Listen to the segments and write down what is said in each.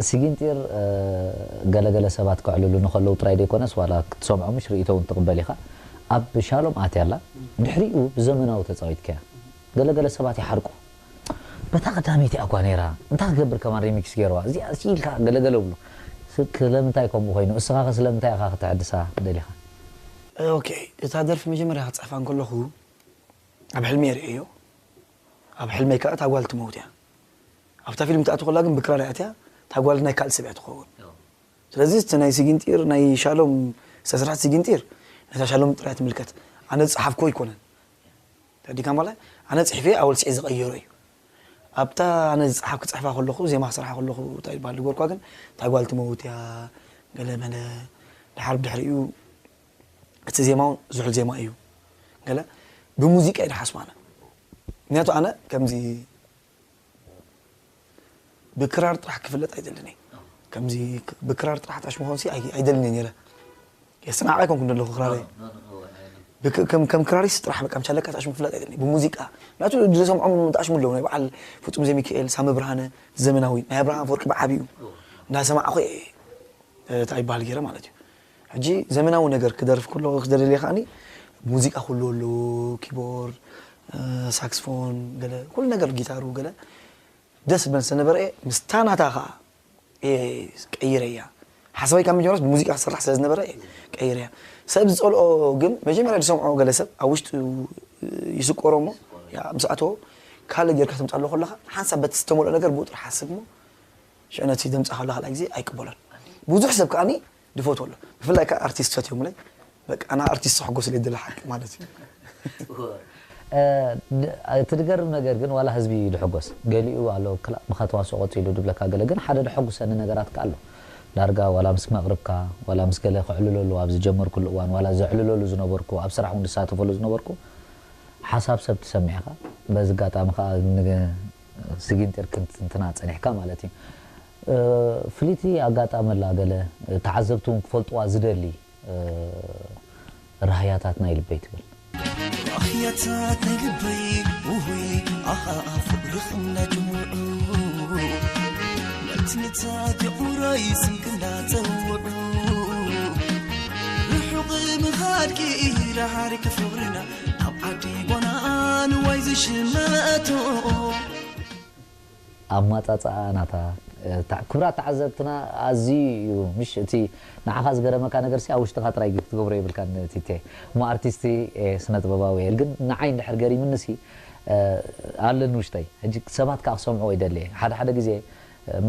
ሲጊንጢር ገለገለ ሰባት ከዕልሉ ንከለዉ ጥራይ ዘይኮነስ ዋላ ክትሰምዖ ምሽ ርእይቶ እውን ትቕበል ኢኻ። ኣብ ሻሎም ኣትያ ኣላ፣ ድሕሪኡ ብዘመናዊ ተፃዊትካያ። ገለገለ ሰባት ይሓርቁ፣ በታ ቀዳመይቲ እኳ ነይራ እንታይ ክገብር ከማን ሪሚክስ ገይርዋ እዚኣ ኢልካ ገለገለ ብሉ። ስለምንታይ ከምኡ ኮይኑ? እስኻ ስለምንታይ ኢኻ ክተሐድሳ ደሊኻ? ኦኬ፣ እታ ደርፊ መጀመርያ ክፅሕፋ እንከለኹ ኣብ ሕልሚ የርእዮ። ኣብ ሕልመይ ከዓ እታ ጓል ትመውት እያ። ኣብታ ፊልም ትኣቱ ከላ ግን ብክራር እያ እትያ። እታ ጓል ናይ ካልእ ሰብ እያ ትኸውን። ስለዚ እቲ ናይ ሲጊንጢር ናይ ሻሎም ዝተሰርሐት ሲጊንጢር ነታ ሻሎም ጥራይ ትምልከት። ኣነ ዝፀሓፍኮ ኣይኮነን። ተዲካ ማለት ኣነ ፅሒፈ ኣወልስዒ ዝቐየሮ እዩ። ኣብታ ኣነ ዝፀሓፍ ክፅሕፋ ከለኹ ዜማ ክሰርሓ ከለኹ እንታይ ይበሃል ዝገርኳ ግን እታ ጓል ትመውት እያ። ገለ መለ ድሓር ብድሕሪኡ እቲ ዜማ እውን ዝሑል ዜማ እዩ። ገለ ብሙዚቃ እዩ ዝሓስብ ኣነ። ምክንያቱ ኣነ ከምዚ ብክራር ጥራሕ ክፍለጥ ኣይደልን እየ። ከምዚ ብክራር ጥራሕ ታሽሙ ኾንሲ ኣይደልን እየ ነይረ። የስናዕ ኣይኮንኩን ዘለኹ ክራር እየ። ከም ክራሪስ ጥራሕ በቃ ምቻለካ ታሽሙ ክፍለጥ ኣይደልን እየ። ብሙዚቃ ናቱ ዝሰምዖም ጣሽሙ ኣለዉ ናይ በዓል ፍጹም ዘሚካኤል፣ ሳሚ ብርሃነ፣ ዘመናዊ ናይ ኣብርሃም ኣፈወርቂ ብዓብዩ እንዳሰማዕኹ እየ እንታይ ይበሃል ገይረ ማለት እዩ። ሕጂ ዘመናዊ ነገር ክደርፍ ከሎ ክደልየ ከዓኒ ሙዚቃ ኩሉ ኣለዎ፣ ኪቦርድ፣ ሳክስፎን፣ ገለ ኩሉ ነገር ጊታሩ ገለ ደስ በን ስለነበረ እየ ምስታ ናታ ከዓ እየ ቀይረያ። ሓሳበይ ካብ መጀመርያስ ብሙዚቃ ክስራሕ ስለ ዝነበረ እየ ቀይረያ። ሰብ ዝፀልኦ ግን መጀመርያ ዝሰምዖ ገለ ሰብ ኣብ ውሽጡ ይስቆሮ እሞ ያ ምስ ኣተዎ ካልእ ጌርካ ተምፃሎ ከለካ ሓንሳብ በቲ ዝተመልኦ ነገር ብኡ ጥራሕ ሓስብ እሞ ሽዑ ነቲ ዘምፃኻሉ ካልኣይ ግዜ ኣይቅበሎን። ብዙሕ ሰብ ከዓኒ ዝፈትዎ ኣሎ። ብፍላይ ከዓ ኣርቲስት ፈትዮም እምበይ በቃ ኣና ኣርቲስት ክሕጎስ ኢለ ይደሊ ሓቂ ማለት እዩ። እቲ ድገርም ነገር ግን ዋላ ህዝቢ ድሕጎስ ገሊኡ ኣሎ ክላ ብኻ ተዋስኦ ቀፂሉ ድብለካ ገለ ግን ሓደ ድሐጉሰኒ ነገራት ከ ኣሎ ዳርጋ ዋላ ምስ መቕርብካ ዋላ ምስ ገለ ክዕልለሉ ኣብ ዝጀመርኩሉ እዋን ዋላ ዘዕልለሉ ዝነበርኩ ኣብ ስራሕ እውን ዝሳተፈሉ ዝነበርኩ ሓሳብ ሰብ ትሰምዕ ኢኻ በዚ ኣጋጣሚ ከዓ ስጊንጢር ክንትንትና ጸኒሕካ ማለት እዩ። ፍልይቲ ኣጋጣሚ ኣላ ገለ ተዓዘብቲ እውን ክፈልጥዋ ዝደሊ ራህያታት ናይ ልበይ ትብል። ራህያታት ናይ ልበይ ውይ ኣሃ ፍቅርኽም ናጅምዑ መትንታት የቑራይ ስምክና ጸውዑ ርሑቕ ምኻድኪ ራሃሪክ ፍቅርና ኣብ ዓዲ ቦና ንዋይ ዝሽመቶ ኣማጻጽኣ ናታ ክብራት ተዓዘብትና ኣዝዩ እዩ ምሽ እቲ ንዓኻ ዝገረመካ ነገር ሲ ኣብ ውሽጥኻ ጥራይ ክትገብሮ የብልካን ቲቴ እሞ ኣርቲስቲ ስነ ጥበባዊ እየ ግን ንዓይ እንድሕር ገሪምኒ ሲ ኣለኒ ውሽጠይ ሕጂ ሰባት ከዓ ክሰምዕዎ ይደሊ እየ ሓደ ሓደ ግዜ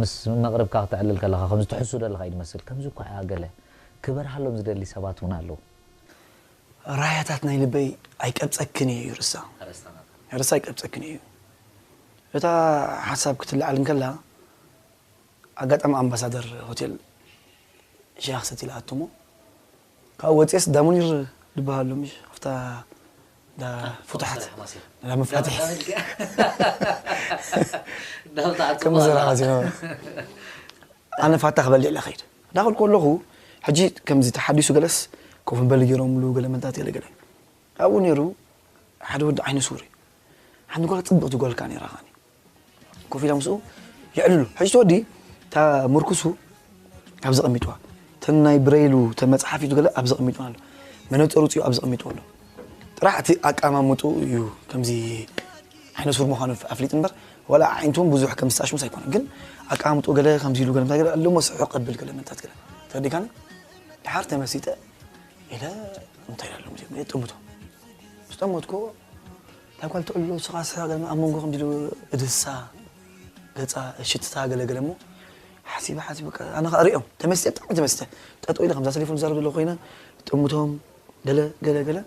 ምስ መቕርብካ ክተዕልል ከለኻ ከምዚ ትሕሱ ደለኻ እዩ ዝመስል ከምዚ እኳ እያ ገለ ክበርሃሎም ዝደሊ ሰባት እውን ኣለዉ ራህያታት ናይ ልበይ ኣይቀብጸክን እየ ይርሳ ይርሳ ኣይቀብጸክን እዩ እታ ሓሳብ ክትለዓል እንከላ ኣጋጣሚ ኣምባሳደር ሆቴል ሻህ ሰቲላ ኣቱሞ ካብ ወፅስ ዳሙኒር ዝበሃሉ ምሽ ኣብታ ዳ ፍቱሓት ዳ መፋትሕ ከም ዘረባ ዜና ኣነ ፋታ ክበልዕ ኢለ ከይድ እንዳኸልኩ ኣለኹ ሕጂ ከምዚ ተሓዲሱ ገለስ ኮፍ በል ገይሮምሉ ገለ መንታት ገለ ገለ ኣብኡ ነይሩ ሓደ ወዲ ዓይነ ስውር እዩ ሓንቲ ጓል ፅብቕቲ ጓል ከዓ ነይራ ከዓኒ ኮፍ ኢላ ምስኡ የዕልሉ ሕጂ እቲ ወዲ እታ ምርኩሱ ኣብዚ ቀሚጥዋ እተን ናይ ብረይሉ እተን መፅሓፊቱ ገለ ኣብዚ ቀሚጥዋ ኣሎ መነፀሩ ፅኡ ኣብዚ ቀሚጥዎ ኣሎ ጥራሕ እቲ ኣቀማምጡ እዩ ከምዚ ዓይነ ስውር ምዃኑ ኣፍሊጥ እምበር ዋላ ኣዒንቱ እውን ብዙሕ ከም ዝተኣሽሙስ ኣይኮነን ግን ኣቀማምጡ ገለ ከምዚ ኢሉ ገለ ምታይ ገለ ኣለሞ ስሑ ቀብል ገለ ምንታት ገለ ተረዲካኒ ድሓር ተመሲጠ ኢለ እንታይ ኢለ ኣለሙ ጀምረ ጠምቶ ምስ ጠመትኮ እታ ጓል ትዕልሎ ንስኻ ስራ ገለ ኣብ መንጎ ከምዚ ኢሉ እድሳ ገፃ ሽትታ ገለ ገለ እሞ ሓሲበ ሓሲበ ኣነ ከዓ ሪኦም ተመስጠ ብጣዕሚ ተመስጠ ጠጠው ኢለ ከምዛ ቴሌፎን ዝዛረብ ዘሎ ኮይነ ጥምቶም ገለ ገለ ገለ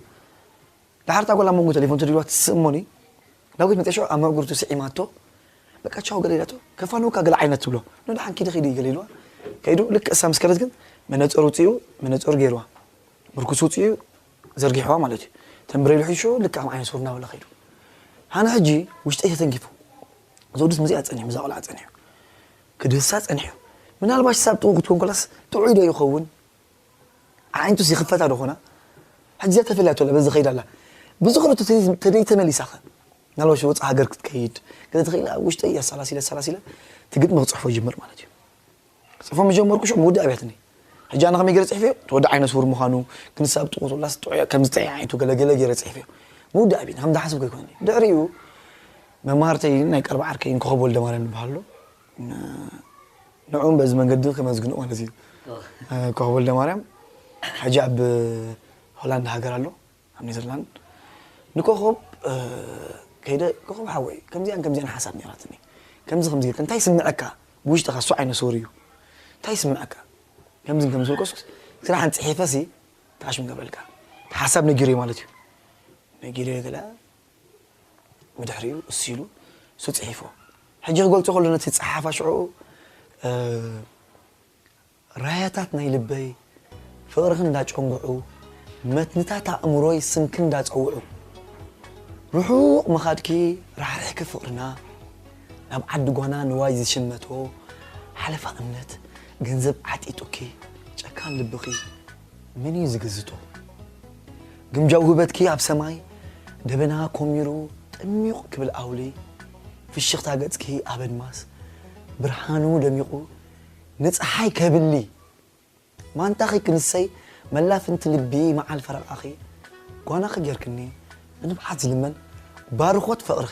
ድሓር እታ ጓል ኣብ መንጎ ቴሌፎን ተድልዋ ትስእሞኒ ዳዊት መፅያ ሽዑ ኣብ መእግርቱ ስዒማቶ በቃ ቻው ገለ ኢላቶ ከፋንወካ ገለ ዓይነት ትብሎ ንድሓን ኪዲ ኺዲ ገለ ኢልዋ ከይዱ ልክዕ እሳ ምስ ከደት ግን መነፀር ውፅኡ መነፀር ገይርዋ ምርኩስ ውፅኡ ዘርጊሕዋ ማለት እዩ ተንብረሉ ሒሾ ልክዕ ከም ዓይነት ሱር እናበለ ከይዱ ኣነ ሕጂ ውሽጠይ ተተንኪፉ ዘውድስ ሙዚቃ ፀኒሑ ምዛ ቆልዓ ፀኒሑ ክድህሳ ፀኒሑ ምናልባሽ ሳብ ጥቑ ክትኮን ኮላስ ጥዑይ ዶ ይኸውን ኣዒንቱስ ይኽፈታ ዶ ኾና ሕጂ እዚኣ ተፈልያ ቶላ በዚ ኸይዳ ኣላ ብዝኾነ ተደይ ተመሊሳ ኸ ናልባሽ ወፃ ሃገር ክትከይድ ገለ ትኽእል ኣብ ውሽጠይ ኣሰላሲለ ኣሰላሲለ እቲ ግጥሚ ክፅሕፎ ይጅምር ማለት እዩ ጽፎ ምስ ጀመርኩ ሽዑ ምውዳእ ኣብያትኒ። ሕጂ ኣነ ከመይ ገይረ ጽሒፈዮ? እቲ ወዲ ዓይነ ስውር ምዃኑ፣ ክንሳ ኣብ ጥቕኡ ተላስ ጥዑይ ከም ዝጠይዓ ዓይነቱ ገለ ገለ ገይረ ጽሒፈዮ። ምውዳእ ኣብኒ፣ ከም ዝሓሰብኩ ኣይኮነን። ድሕሪኡ መማህርተይ ናይ ቀርባ ዓርከይን ኮኸብ ወልደማርያም ዝበሃል ኣሎ። ን-፣ ንዕኡም በዚ መንገዲ ከመስግኖ ማለት እዩ። እ፣ ኮኸብ ወልደማርያም ሕጂ ኣብ ሆላንድ ሃገር ኣሎ፣ ኣብ ኔዘርላንድ። ንኮኸብ፣ እ፣ ከይደ፣ "ኮኸብ ሓወይ፣ ከምዚኣን ከምዚኣን ሓሳብ ነይራትኒ። ከምዚ ከምዚ ጌርካ፣ እንታይ ይስምዐካ? ብውሽጥኻ እሱ ዓይነ ስውር እዩ። እንታይ ይስምዐካ?" ከምዝን ከምዚ ኢልኮስ፣ ስራሕ እንጽሒፈሲ፣ ታሽ ምገብረልካ። ሓሳብ ነጊረዮ ማለት እዩ። ነጊረዮ ገለ፣ ብድሕሪኡ እሱ ኢሉ፣ እሱ ጽሒፎ። ሕጂ ክገልጾ ከሎ ነቲ ጸሓፋ ሽዑ፣ እ፣ ራያታት ናይ ልበይ ፍቕርኺ እንዳጨንጉዑ፣ መትንታት ኣእምሮይ ስምኪ እንዳጸውዑ። ርሑቕ ምኻድኪ ራሕሪሕኪ ፍቕርና፣ ናብ ዓዲ ጓና ንዋይ ዝሽመቶ፣ ሓለፋ እምነት ገንዘብ ዓጢጡኪ፣ ጨካን ልብኺ መን እዩ ዝግዝቶ? ግምጃው ውህበትኪ ኣብ ሰማይ ደበና ኮሚሩ ጠሚቑ ክብል ኣውሊ፣ ፍሽኽታ ገጽኪ ኣብ ኣድማስ ብርሃኑ ደሚቑ ንጸሓይ ከብሊ፣ ማንታኺ ክንሰይ መላፍንቲ ልቢ መዓል ፈረቓኺ፣ ጓናኺ ጌርክኒ ብንብዓት ዝልመን ባርኾት ፍቕርኺ።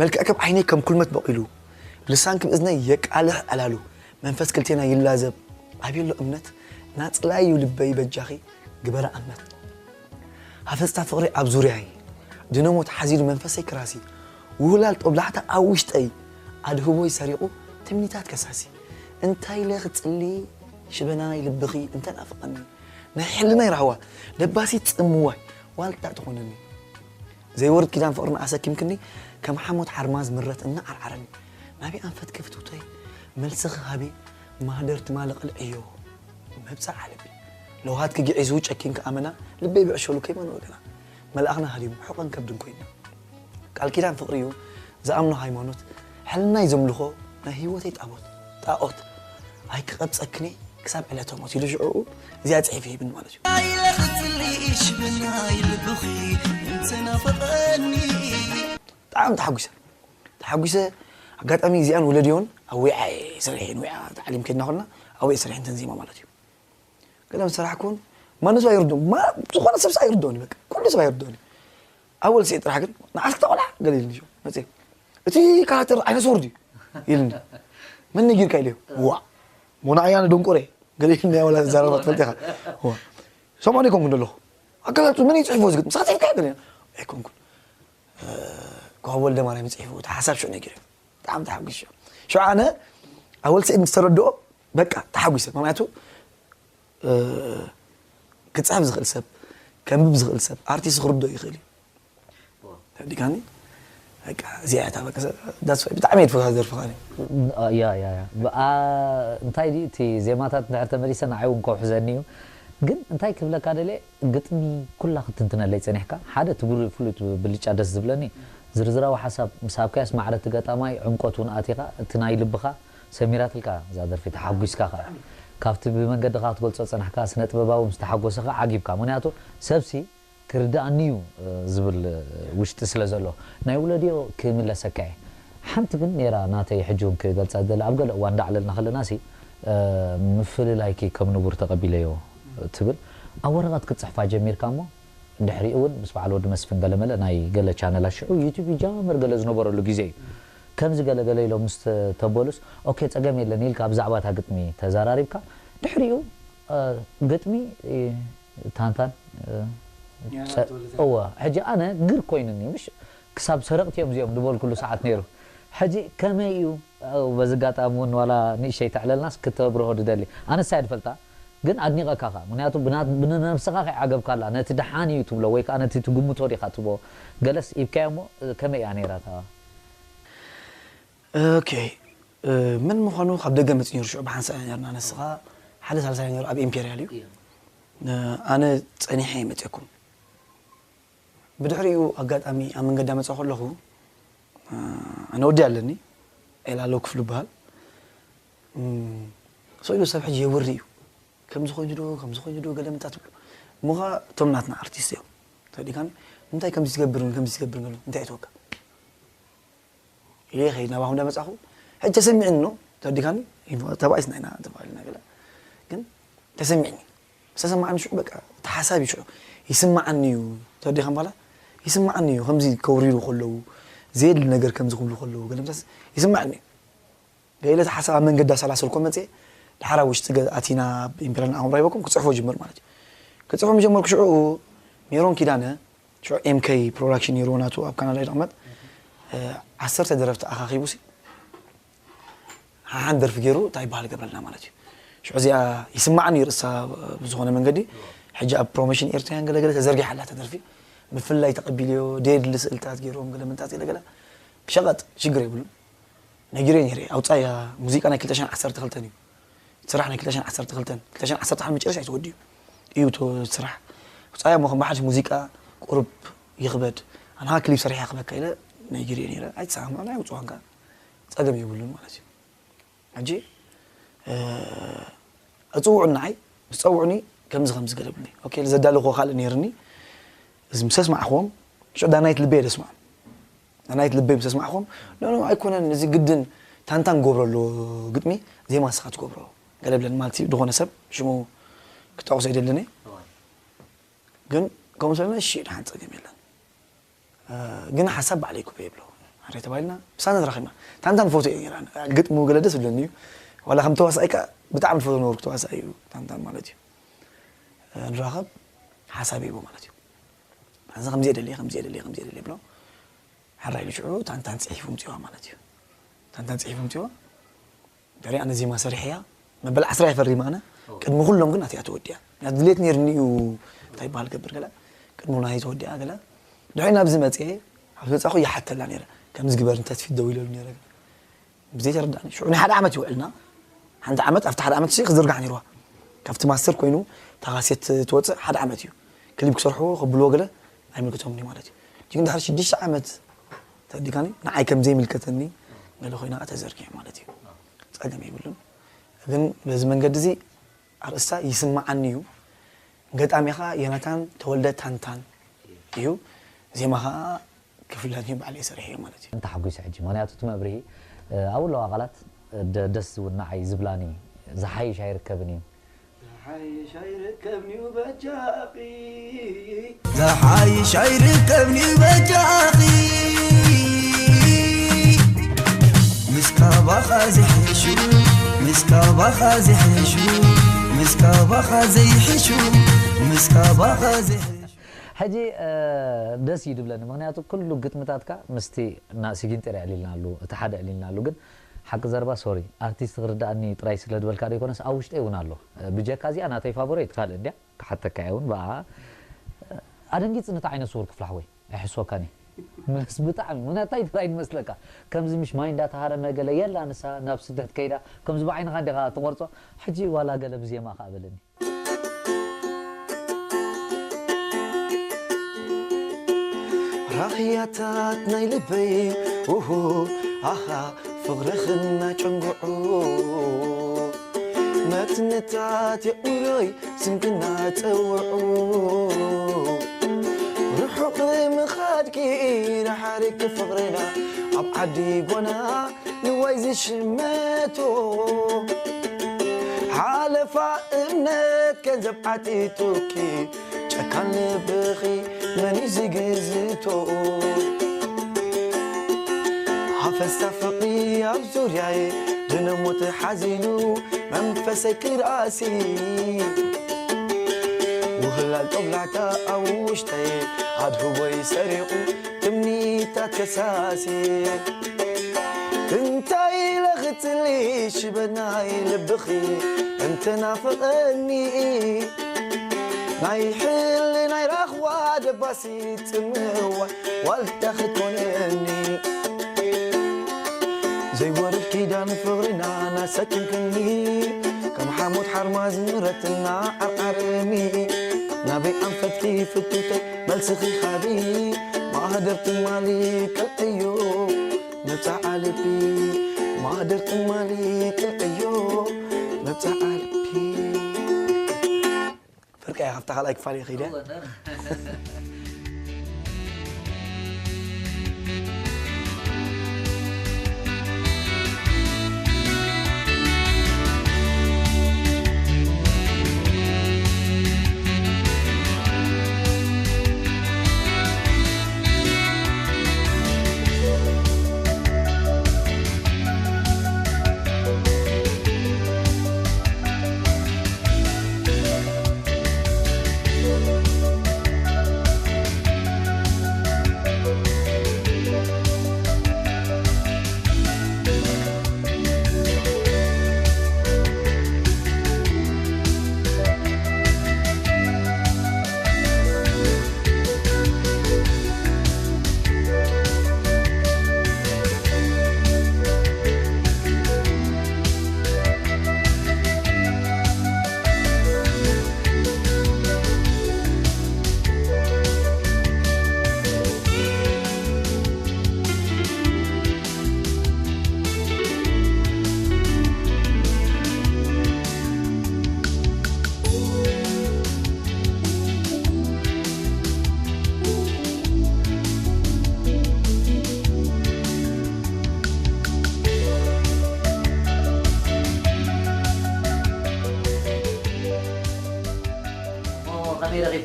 መልክዕኪ ኣብ ዓይነይ ከም ኩልመት በቒሉ፣ ልሳንኪ ኣብ እዝነይ የቃልሕ ዕላሉ፣ መንፈስ ክልቴና ይላዘብ፣ ኣበይ ኣሎ እምነት? ናጽላዩ ልበይ በጃኺ ግበራ እምነት። ሃፈጽታ ፍቕሪ ኣብ ዙርያይ፣ ድነሞት ሓዚሉ መንፈሰይ ክራሲ፣ ውህላል ጦብላሕታ ኣብ ውሽጠይ፣ ኣድህቦይ ሰሪቑ ትምኒታት ከሳሲ። እንታይ ኢለ ክጽሊ ሽበናይ ልብኺ እንተናፍቐኒ፣ ናይ ሕልናይ ራህዋ ለባሲት ጽምዋይ ዋልታ ትኾነኒ። ዘይወርድ ኪዳን ፍቕርና ኣሰኪምክኒ፣ ከም ሓሞት ሓርማዝ ምረት እናዓርዓረኒ። ናበይ ኣንፈትኪ ፍትውተይ፣ መልስኺ ሃቢ፣ ማህደር ትማሊ ቅልዕዮ፣ መብጽዓ ልቢ። ለውሃትኪ ግዒዙ ጨኪንኪ ኣመና፣ ልበይ ብዕሸሉ ከይመን ወገና። መልኣኽና ሃዲሙ፣ ሕቖን ከብድን ኮይና። ቃል ኪዳን ፍቕሪ እዩ፣ ዝኣምኖ ሃይማኖት፣ ሕልናይ ዘምልኾ፣ ናይ ህይወተይ ጣቦት፣ ጣኦት። ኣይክቐብጸክኒ ክሳብ ዕለተ ሞት ኢሉ ሽዑኡ እዚኣ ጽሒፉ ሂብኒ ማለት እዩ። ብጣዕሚ ተሓጒሰ። ተሓጒሰ። ኣጋጣሚ እዚኣን ወለድዮን ኣብ ዊዓ እየ ሰሪሐ፣ ዊዓ ታዕሊም ከድና ኮልና ኣብኡ እየ ሰሪሐ እንተን ዜማ ማለት እዩ። ገለ ምስ ሰራሕኩን ማንም ሰብ ኣይርድኦን፣ ማ-፣ ዝኾነ ሰብ ኣይርድኦን እዩ፣ በቃ ኩሉ ሰብ ኣይርድኦን እዩ። ኣብ ወልሲ ጥራሕ ግን ንዓስኪ ተቆልዓ ገለ ኢልኒ ሽዑ መፅእ። እቲ ካራክተር ዓይነ ስውር ድዩ? ኢልኒ። መን ነጊርካ ኢለዮ። ዋ፣ ሞና ኣያነ ደንቆረ ገለ ኢልኒ። ወላ ዘረባ ትፈልጥ ኢኻ። ዋ። ሰማኒ ኮንኩ እንደለኹ። ኣጋላቱ መን እዩ ጽሒፎ ዝግጥም? ንስኻ ጽሒፍካዮ ገለ? ኣይኮንኩን። ኮኸብ ወልደ ማርያም ጽሒፉ፣ እቲ ሓሳብ ሽዑ ነጊሩ። ብጣዕሚ ተሓጒሱ። ሽዑ ኣነ ኣብ ወልሲ ምስ ተረድኦ በቃ ተሓጒሰ። ምኽንያቱ፣ እ፣ ክጽሕፍ ዝኽእል ሰብ፣ ከንብብ ዝኽእል ሰብ፣ ኣርቲስት ክርድኦ ይኽእል እዩ። ተረዲካኒ? በቃ እዚኣ እያ እታ በቃ that's why ብጣዕሚ እየ ዝፈትዋ ደርፊ ከኣ። ያ፣ ያ፣ ያ። ብኣ-፣ እንታይ ድዩ እቲ ዜማታት እንድሕር ተመሊሰ ንዓይ እውን ከውሕዘኒ እዩ። ግን እንታይ ክብለካ ደልየ፣ ግጥሚ ኩላ ክትንትነለይ ጸኒሕካ። ሓደ እቲ ብሉ-፣ ፍሉይ ብልጫ ደስ ዝብለኒ ዝርዝራዊ ሓሳብ ምስ ሃብካያስ ማዕረ እቲ ገጣማይ ዕምቆት እውን ኣቲኻ፣ እቲ ናይ ልብኻ ሰሚራትልካ እዛ ደርፊ፣ ተሓጒስካ ከኣ። ካብቲ ብመንገድኻ ክትገልጾ ጸናሕካ፣ ስነ ጥበባዊ ምስ ተሓጎሰ ከኣ ዓጊብካ። ምኽንያቱ ሰብሲ ክርድኣኒ እዩ፣ እ፣ ዝብል፣ እ፣ ውሽጢ ስለ ዘሎ። ናይ ውለድዮ ክምለሰካ እየ። ሓንቲ ግን ነይራ ናተይ ሕጂ እውን ክገልጻ ዝደሊ፣ ኣብ ገለ እዋን እንዳዕለልና ከለና ሲ፣ እ፣ ምፍልላይኪ ከም ንቡር ተቐቢለዮ ትብል። ኣብ ወረቐት ክትጽሕፋ ጀሚርካ እሞ፣ ድሕሪኡ እውን ምስ በዓል ወዲ መስፍን ገለመለ ናይ ገለ ቻነላት ሽዑ ዩቱብ ይጃመር ገለ ዝነበረሉ ግዜ እዩ። ከምዚ ገለ ገለ ኢሎም ምስ ተ-፣ ተበሉስ፣ ኦኬ፣ ጸገም የለን ኢልካ ብዛዕባ እታ ግጥሚ ተዘራሪብካ፣ ድሕሪኡ፣ እ፣ ግጥሚ፣ እ፣ ታንታን፣ እ፣ ያ፣ ጸ-፣ ተወልደ። እወ፣ ሕጂ ኣነ ግር ኮይኑኒ፣ ምሽ ክሳብ ሰረቕቲ እዮም እዚኦም ዝበልኩሉ ሰዓት ነይሩ። ሕጂ ከመይ እዩ? ኣው፣ በዚ ኣጋጣሚ እውን ዋላ ንእሽተይ ተዕለልናስ ክተብርሆ ድደሊ። ኣነስ እየ ድፈልጣ፣ ግን ኣድኒቐካ ኸኣ። ምኽንያቱ ብና-፣ ብንነብስኻ ከይዓገብካላ፣ ነቲ ደሓን እዩ ትብሎ ወይ ከኣ ነቲ ትግምቶ ዲኻ ትብሎ? ገለስ ሂብካዮ እሞ፣ ከመይ እያ ነይራ እታ? ኦኬ፣ እ፣ መን ምዃኑ ካብ ደገ መጺኡ ነይሩ ሽዑ ብሓንሳእ ኢና ነርና። ንስኻ ሓደ ሳልሳይ ነይሩ ኣብ ኢምፔርያል እዩ። እ፣ ኣነ ጸኒሐ እየ መጺአኩም። ብድሕሪኡ ኣጋጣሚ ኣብ መንገዲ ኣመጻ ከለኹ፣ እ፣ ኣነ ወዲ ኣለኒ፣ ኤላሎ ክፍሉ ይበሃል። እም፣ ስቕ ኢሉ ሰብ ሕጂ የውሪ እዩ። ከምዚ ኮይኑ ዶ፣ ከምዚ ኮይኑ ዶ፣ ገለ ምንታ ትብሉ። እሞ ኸኣ እቶም ናትና ኣርቲስት እዮም። ተረዲካኒ? እንታይ ከምዚ ትገብርን ከምዚ ትገብርን ገለ እንታይ እተወካ? ኢለ ከይድ ናባኹም እንዳመጻኹ፣ ሕጂ ተሰሚዕኒ ኖ፣ ተረዲካኒ? ኢንፎ-፣ ተባኢስና ኢና ተባሂልና ገለ። ግን ተሰሚዕኒ። ዝተሰማዓኒ ሽዑ በቃ እቲ ሓሳብ እዩ ሽዑ። ይስማዓኒ እዩ። ተወዲኻ እምባላ? ይስማዓኒ እዩ። ከምዚ ከውርዱ ከለዉ፣ ዘየድሊ ነገር ከምዚ ክብሉ ከለዉ፣ ገለ ምሳስ ይስማዓኒ እዩ። ገለ እቲ ሓሳብ ኣብ መንገዲ ኣሰላሰልኮ መጽእ፣ ድሓር ኣብ ውሽጢ ገ-፣ ኣቲና ኣብ ኢምፔሪያል ኣእምሮ ይበኩም ክጽሕፎ ጅምር ማለት እዩ። ክጽሕፎ ምጀመርኩ ሽዑ ሜሮን ኪዳነ፣ ሽዑ ኤም ኬ ፕሮዳክሽን ነይርዎ ናቱ ኣብ ካናዳ ይቕመጥ፣ እ፣ ዓሰርተ ደረፍቲ ኣኻኺቡሲ፣ ሓሓን ደርፊ ገይሩ እንታይ ይበሃል ገብረልና ማለት እዩ። ሽዑ እዚኣ ይስማዓኒ እዩ ርእሳ ብዝኾነ መንገዲ። ሕጂ ኣብ ፕሮሞሽን ኤርትራውያን ገለገለ ተዘርጊሓ ኣላ እታ ደርፊ። ብፍላይ ተቐቢልዮ፣ ደየድሊ ስእልታት ገይሮም ገለ ምንታት ገለገለ። ሸቐጥ ሽግር የብሉን። ነጊረ ነይረ። ኣውጻያ ሙዚቃ ናይ ክልተ ሽሕን ዓሰርተ ክልተን እዩ። ስራሕ ናይ ክልተ ሽሕን ዓሰርተ ክልተን፣ ክልተ ሽሕን ዓሰርተ ሓደ መጨረሻ እዩ ተወዲኡ። እዩ ቶ-፣ ስራሕ። ኣውጻያ እሞ ከም ሓድሽ ሙዚቃ ቁሩብ ይኽበድ። ኣንሃ ክሊፕ ሰሪሐ ክበካ ኢለ ነጊረ ነይረ። ኣይተሰማማዕና፣ ኣይውጽዋን ከኣ። ጸገም የብሉን ማለት እዩ። ሕጂ፣ እ፣ እጽውዑኒ ንዓይ፣ ምስ ጸውዑኒ ከምዚ ከምዚ ገለ ብሉኒ። ኦኬ፣ ዘዳለኹዎ ካልእ ነይርኒ። እዚ ምስ ኣስማዕኹዎም፣ ሽዑ ዳናይት ልበይ የደስምዖም። ዳናይት ልበይ ምስ ኣስማዕኹዎም፣ "ኖ፣ ኖ፣ ኣይኮነን፣ እዚ ግድን ታንታን ክገብሮ ኣለዎ ግጥሚ፣ ዜማ ንስኻ ትገብሮ." ገለ ብለኒ ማለት እዩ። ዝኾነ ሰብ ሽሙ ክጠቕሶ ኣይደልን እየ። ግን ከምኡ ስለ እሺ፣ ደሓን ጸገም የለን። እ፣ ግን ሓሳብ ባዕለይ ክበ ይብሎ። ኣረ ተባሂልና፣ ብሳነ ተራኺብና። ታንታን ፎቶ እየ ነይራ። ግጥሙ ገለ ደስ ዝብለኒ እዩ። ዋላ ከም ተዋሳኣይ ከኣ ብጣዕሚ ዝፈትዎ ነበርኩ ተዋሳኣይ እዩ ታንታን ማለት እዩ። እ፣ ንራኸብ፣ ሓሳብ ይህቦ ማለት እዩ። እዚ ከምዚ የደሊ፣ ከምዚ የደሊ፣ ከምዚ የደሊ ይብሎ። ሕራይ ኢሉ ሽዑ ታንታን ጽሒፉ ምጽዋ ማለት እዩ። ታንታን ጽሒፉ ምጽዋ። ድሕሪ ኣነ ዜማ ሰሪሐያ፣ መበል ዓስራ እየ ፈሪመ ኣነ። ቅድሚ ኩሎም ግን ኣቲኣ ተወዲኣ። ምክንያቱ ድሌት ነይርኒ እዩ፣ እንታይ ይበሃል ገብር ገለ። ቅድሚ ናይ ተወዲኣ ገለ። ድሕሪ ናብዚ መጽኤ፣ ኣብ ዝመጻኹ ይሓተላ ነይረ። ከምዚ ግበር፣ ንተስፊት ደው ኢለሉ ነይረ። ብዘይ ተረዳእኒ። ሽዑ ናይ ሓደ ዓመት ይውዕልና። ሓንቲ ዓመት፣ ኣብቲ ሓደ ዓመት ሲ ክዝርጋሕ ነይርዋ። ካብቲ ማስተር ኮይኑ፣ እታ ካሴት ትወጽእ ሓደ ዓመት እዩ። ክሊፕ ክሰርሕዎ፣ ከብልዎ ገለ ኣይምልክቶምን እዩ ማለት እዩ። ግን ድሕሪ ሽዱሽተ ዓመት ተዲካኒ፣ ንዓይ ከም ዘይምልከተኒ ገለ ኮይና ተዘርጊሑ ማለት እዩ። ጸገም የብሉን። ግን በዚ መንገዲ እዚ ኣርእስታ ይስምዓኒ እዩ። ገጣሚ ኸኣ ዮናታን ተወልደ ታንታን እዩ። ዜማ ኸኣ ክፍለን እዩ ባዕለይ ሰሪሐዮ ማለት እዩ። እንተ ሓጒሰ ሕጂ፣ ምኽንያቱ እቲ መብርሂ፣ እ፣ ኣብኡ ኣለዋ ቃላት፣ እ፣ ደ-፣ ደስ ዝብል ንዓይ ዝብላኒ ዝሓይሽ ኣይርከብን እዩ። ዝሓይሽ ኣይርከብን እዩ በጃኺ። ዝሓይሽ ኣይርከብን እዩ በጃኺ። ምስ ካባኻ ዝሕሹ፣ ምስ ካባኻ ዝሕሹ፣ ምስ ካባኻ ዘይሕሹ፣ ምስ ካባኻ ዝሕሹ። ሕጂ፣ እ፣ ደስ እዩ ድብለኒ፣ ምኽንያቱ ኩሉ ግጥምታትካ ምስቲ ና-፣ ሲጊንጢር ኣዕሊልናሉ፣ እቲ ሓደ ኣዕሊልናሉ፣ ግን ሓቂ ዘረባ፣ ሶሪ፣ ኣርቲስት ክርድኣኒ ጥራይ ስለ ድበልካ ደይኮነስ፣ ኣብ ውሽጠይ እውን ኣሎ። እ፣ ብጀካ እዚኣ ናተይ ፋቮሬት ካልእ እንድያ፣ ክሓተካ እየ እውን ብኣ። እ፣ ኣደንጊጽኒ እቲ ዓይነ ስውር ክፍላሕወይ፣ ኣይሕስወካን እየ። ምስ ብጣዕሚ፣ ምኽንያቱ እንታይ ጥራይ ንመስለካ፣ ከምዚ ምሽ ማይ እንዳተሃረመ ገለ የላ ንሳ ናብ ስደት ከይዳ፣ ከምዚ ብዓይንኻ እንዲኻ ትቖርጾ፣ ሕጂ ዋላ ገለ ብዜማ ከኣ በለኒ። ራኽያታት ናይ ልበይ፣ ኡሁ፣ ኣኻ፣ ፍቕርኽና ጨንጉዑ። መትንታት የእምሮይ ስምክና ጸውዑ። ርሑቕ ምኻድኪ ርሓርክ ፍቕርና ኣብ ዓዲ ጓና ንዋይ ዝሽመቶ። ሓለፋ እምነት ገንዘብ ዓጢጡኪ ጨካን ልብኺ መን እዩ ዝግዝቶ? ሃፈሳ ፍቕሪ ኣብ ዙርያየ ደነሞት ሓዚሉ መንፈሰይ ክርኣሲ። ውህላል ጦብላዕታ ኣብ ውሽጠይ ኣድህቦይ ሰሪቑ ትምኒታት ከሳሲ። እንታይ ኢለ ክጽሊ ሽበናይ ልብኺ እንተናፈቐኒ። ናይ ሕልናይ ራኽዋ ደባሲ ጽምዋ ዋልታ ክትኮነኒ። ዘይወርድ ኪዳን ፍቕርና ናሰኪምክኒ። ከም ሓሞት ሓርማዝ ምረትና ዓርዓርኒ። ናበይ ኣንፈትኪ ፍቱተይ መልስኺ ሃቢ። ማህደር ትማሊ ቅልዕዮ መብጻዓ ልቢ። ማህደር ትማሊ ቅልዕዮ መብጻዓ ልቢ። ፍርቂ እያ፣ ካብታ ካልኣይ ክፋል እየ ከይደ። እወ፣ ነ-፣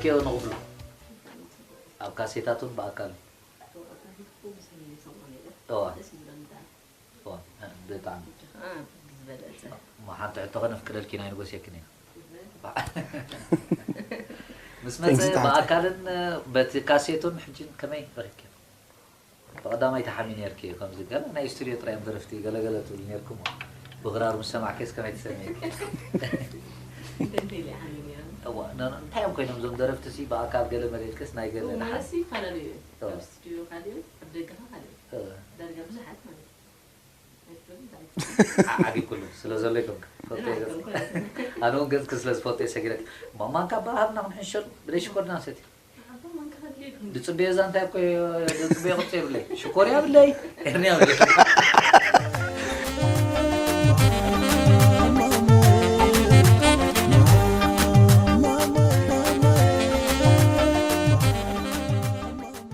ኬዮ ንቕብሎ ኣብ ካሴታቱን ብኣካል እዋ እዋ ብጣዕሚ እሞ ሓንቲ ሕቶ ከነፍቅደልኪ ናይ ንጎስየክን ኢና ምስ መፀ ብኣካልን በቲ ካሴቱን ሕጂን ከመይ ረኪብኪ ብቐዳማይ ተሓሚ ነርኪ ከምዚ ገለ ናይ ስቱድዮ ጥራይ እዮም ደረፍቲ ገለገለ ትብል ነርኩም ብኽራር ምስ ሰማዕከስ ከመይ ትሰምዒ እንታይ እዮም ኮይኖም እዞም ደረፍቲ ሲ ብኣካል ገለ መሬትከስ ናይ ገለ ንሓስ ይፈላለዩ እዮም ኣብ ስቱድዮ ካልእ ኣብ ደገኻ ካልእ ዳርጋ ብዙሓት ማለት ዓቢ ኩሉ ስለ ዘሎ ይኮንካ ኣነ እውን ገጽኪ ስለ ዝፈልጦ ሰጊረክ ማማንካ በሃብና ክንሕሸሉ ብደይ ሽኮርና ሰቲ ድጽበዮ እዛ እንታይ እኮ ድጽበዮ ቅርጺ የብለይ ሽኮር ያብለይ ኤርኒ ያብለይ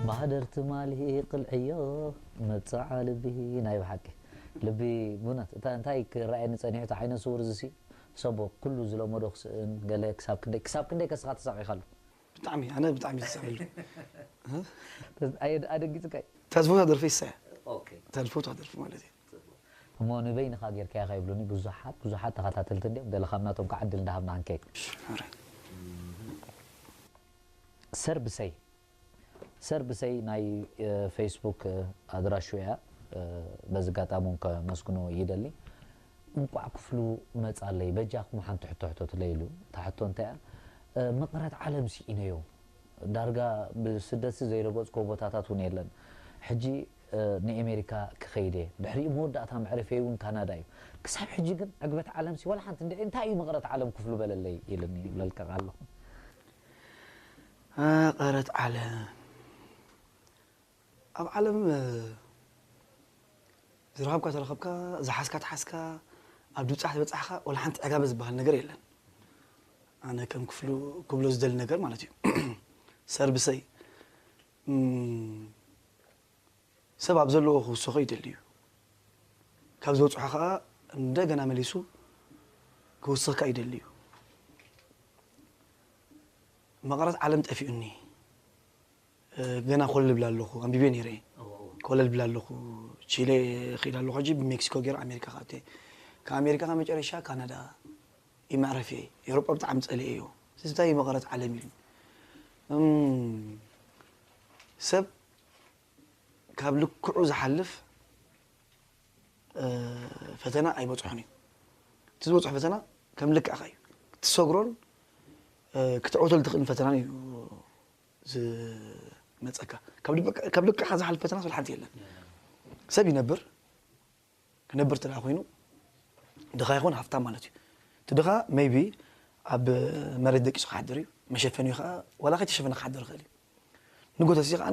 ማህደር ትማሊ ቅልዕዮ መብጽዓ ልቢ ናይ ብሓቂ ልቢ ብእውነት እታ እንታይ ክረኣየኒ ጸኒሑ እቲ ዓይነ ስውር ዝሲ ሰቦ ኩሉ ዝለመዶ ክስእን ገለ ክሳብ ክንደይ ክሳብ ክንደይ ከስኻ ተሳቒኻሉ ብጣዕሚ ኣነ ብጣዕሚ ዝሰሚሉ ኣደንጊፅካ ተዝፎ ደርፊ ይሳያ ተዝፎ ደርፊ ማለት እዩ እሞ ንበይንኻ ጌርካያ ከይብሉኒ ብዙሓት ብዙሓት ተኸታተልቲ እንዲም ገለ ካብ ናቶም ክዓድል እንዳሃብና ክንከይድ ሰር ብሰይ ሰር ብሰይ ናይ ፌስቡክ ኣድራሹ እያ በዚ ጋጣሚ እውን ከመስግኖ ይደሊ እንቋዕ ክፍሉ መጻለይ በጃኹም ሓንቲ ሕቶ ሕቶ ትለይሉ እታ ሕቶ እንታይ እያ መቕረት ዓለም ስኢነዮ ዳርጋ ብስደት ዘይረገጽኮ ቦታታት እውን የለን ሕጂ ንኤሜሪካ ክኸይድ እየ ድሕሪኡ መወዳእታ መዕረፈይ እውን ካናዳ እዩ ክሳብ ሕጂ ግን ዕግበት ዓለም ሲ ዋላ ሓንቲ እንድዒ እንታይ እዩ መቕረት ዓለም ክፍሉ በለለይ ኢልኒ ይብለልካ ኣለኹ ቀረት ዓለም ኣብ ዓለም ዝረኸብካ ተረኸብካ ዝሓዝካ ተሓዝካ ኣብ ድብፃሕ ትበፃሕካ ወላ ሓንቲ ዕጋበ ዝበሃል ነገር የለን ኣነ ከም ክፍሉ ክብሎ ዝደሊ ነገር ማለት እዩ ሰርብሰይ ሰብ ኣብ ዘለዎ ክውሰኾ ይደሊ እዩ ካብ ዝበፅሖ ከዓ እንደገና መሊሱ ክውስኽካ ይደሊ እዩ መቐረት ዓለም ጠፊኡኒ ገና ኮለል ብላ ኣለኹ ኣንቢቤ ነይረ ኮለል ብላ ኣለኹ ቺሌ ኺድ ኣለኹ ሕጂ ብሜክሲኮ ገይረ ኣሜሪካ ካኣተ ካብ ኣሜሪካ ካብ መጨረሻ ካናዳ ይመዕረፍየ ኤሮጳ ብጣዕሚ ጸልኤዮ ስስታይ መቐረት ዓለም ኢሉ ሰብ ካብ ልክዑ ዝሓልፍ ፈተና ኣይበፅሖን እዩ እቲ ዝበፅሖ ፈተና ከም ልክዕኻ እዩ ክትሰግሮን ክትዕወተሉ ትኽእል ፈተናን እዩ ዝመፀካ ካብ ልክዕኻ ዝሓልፍ ፈተና ስለ ሓንቲ የለን ሰብ ይነብር ክነብር ተደኣ ኮይኑ ድኻ ይኹን ሃፍታም ማለት እዩ እቲ ድኻ maybe ኣብ መሬት ደቂሱ ክሓድር እዩ መሸፈኒ ከዓ ዋላ ከይተሸፈነ ክሓድር ይኽእል እዩ ንጎተሲ ከዓ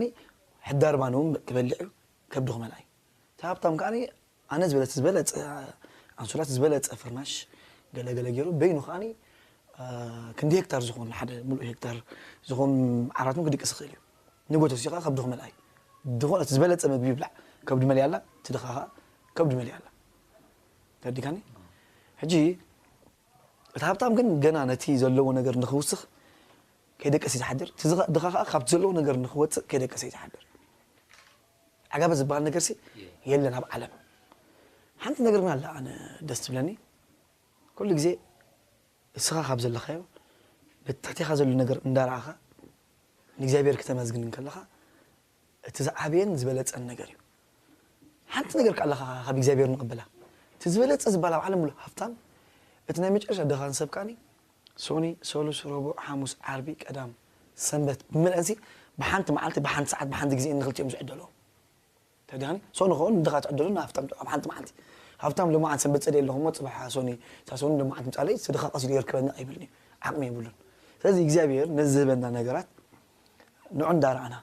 ሕዳር ባን እውን ክበልዕ እዩ ከብዲ ክመልኣ እዩ እቲ ሃብታም ከዓ ኣነ ዝበለፀ ዝበለፀ ኣንሶላ ዝበለፀ ፍርናሽ ገለገለ ገይሩ በይኑ ከዓ ክንዲ ሄክታር ዝኾን ሓደ ሙሉእ ሄክታር ዝኾን ዓራት እውን ክድቅስ ይኽእል እዩ ንጎተሲ ከዓ ከብዲ ክመልኣ እዩ ዝኾነ እቲ ዝበለፀ ምግቢ ይብላዕ ከብዲ መሊኣላ እቲ ድኻ ከዓ ከብዲ መሊኣላ ተረዲካኒ ሕጂ እቲ ሃብታም ግን ገና ነቲ ዘለዎ ነገር ንክውስኽ ከይደቀስ ይዝሓድር እቲ ድኻ ከዓ ካብቲ ዘለዎ ነገር ንክወፅእ ከይደቀሰ ይዝሓድር ዓጋበ ዝበሃል ነገር ሲ የለን ኣብ ዓለም ሓንቲ ነገር ግን ኣላ ኣነ ደስ ትብለኒ ኩሉ ግዜ እስኻ ካብ ዘለኻዮ በቲ ትሕቴኻ ዘሎ ነገር እንዳረኣኻ ንእግዚኣብሔር ክተመስግን እንከለኻ እቲ ዝዓበየን ዝበለፀን ነገር እዩ ሓንቲ ነገር ከኣለኻ ካብ እግዚኣብሔር ንቕበላ እቲ ዝበለፀ ዝበሃል ኣብ ዓለም ሙሉ ሃብታም እቲ ናይ መጨረሻ ድኻን ሰብ ከዓኒ ሶኒ ሶሉስ ረቡዕ ሓሙስ ዓርቢ ቀዳም ሰንበት ብምልአንሲ ብሓንቲ መዓልቲ ብሓንቲ ሰዓት ብሓንቲ ግዜ ንክልቲኦም ዝዕደሎ ተዳኒ ሶኒ ኸውን ድኻ ትዕደሉ ንሃብታም ኣብ ሓንቲ መዓልቲ ሃብታም ልማዓት ሰንበት ፀደ ኣለኹሞ ፅባሕ ሶኒ ሳሶኒ ልማዓት ምፃለይ ስድኻ ቀሲሉ የርከበኒ ኣይብልን እዩ ዓቕሚ የብሉን ስለዚ እግዚኣብሔር ነዚ ዝህበና ነገራት ንዑ እንዳረኣና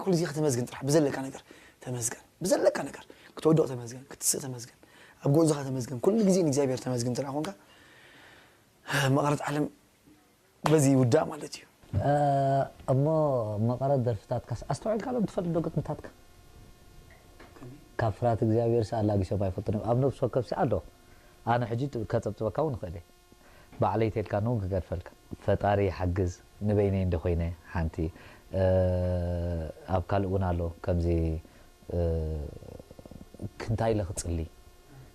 ኩሉ ግዜ ከተመስግን ጥራሕ ብዘለካ ነገር ተመስገን ብዘለካ ነገር ክትወድቕ ተመስገን ክትስእ ተመስገን ኣብ ጎእዝኻ ተመስገን ኩሉ ግዜ ንእግዚኣብሔር ተመስግን እንተ ኮንካ መቐረት ዓለም በዚ ይውዳእ ማለት እዩ እሞ መቐረት ደርፍታትካስ ኣስተውዒልካሎም ትፈልጥ ዶ ግጥምታትካ ካብ ፍርሃት እግዚኣብሔር ሲ ኣላጊሶም ኣይፈልጡን እዮም ኣብ ነብሲ ወከፍ ሲ ኣሎ ኣነ ሕጂ ከጸብጽበካ እውን እኽእል እየ ባዕለይ ተልካ ንውን ክገድፈልካ ፈጣሪ ይሓግዝ ንበይነይ እንደ ኮይነ ሓንቲ ኣብ ካልእ እውን ኣሎ ከምዚ እንታይ ኢለ ክጽሊ